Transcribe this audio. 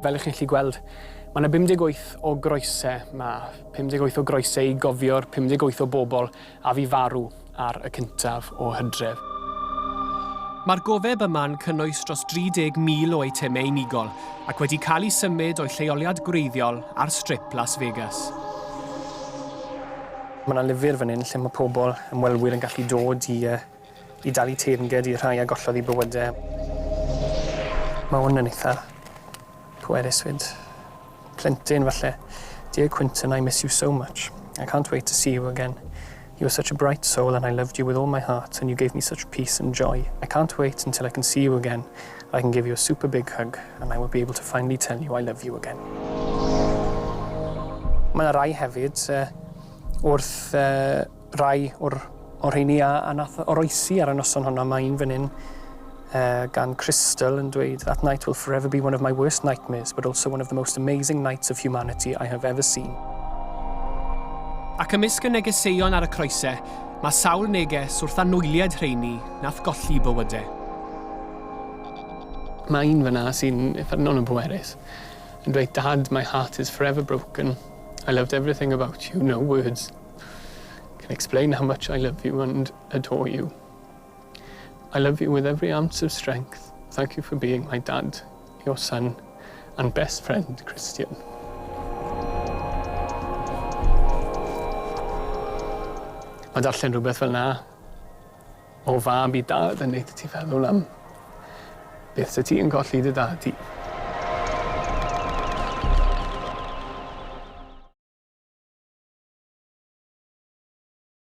Fel ych chi'n gallu gweld, mae yna 58 o groesau 'ma, 58 o groesau i gofio'r 58 o bobl a fu farw ar y cyntaf o Hydref. Mae'r gofeb yma'n cynnwys dros 30,000 o eitemau unigol ac wedi cael ei symud o'i lleoliad gwreiddiol ar Strip Las Vegas. Mae yna lyfr fan hyn lle mae pobl, ymwelwyr yn gallu dod i i dalu teyrnged i'r rhai a gollodd eu bywydau. Mae hwn yn eitha pwerus 'fyd. Plentyn falle. Dear Quinton, I miss you so much. I can't wait to see you again. You are such a bright soul and I loved you with all my heart and you gave me such peace and joy. I can't wait until I can see you again. I can give you a super big hug and I will be able to finally tell you I love you again. Mae yna rai hefyd uh, wrth uh, rai o'r, o'r rheini a, a nath oroesi ar y noson honno. Mae un fan hyn uh, gan Crystal yn dweud That night will forever be one of my worst nightmares, but also one of the most amazing nights of humanity I have ever seen. Ac ymysg y negeseuon ar y croesau, mae sawl neges wrth anwyliaid rheini nath golli bywydau. Mae un fyna sy'n uffernol yn bwerus, yn dweud Dad, my heart is forever broken. I loved everything about you, no words can explain how much I love you and adore you. I love you with every ounce of strength. Thank you for being my dad, your son, and best friend, Christian. Mae darllen rhywbeth fel 'na o fab i dad yn neud i ti feddwl am beth se ti yn colli dy dad di.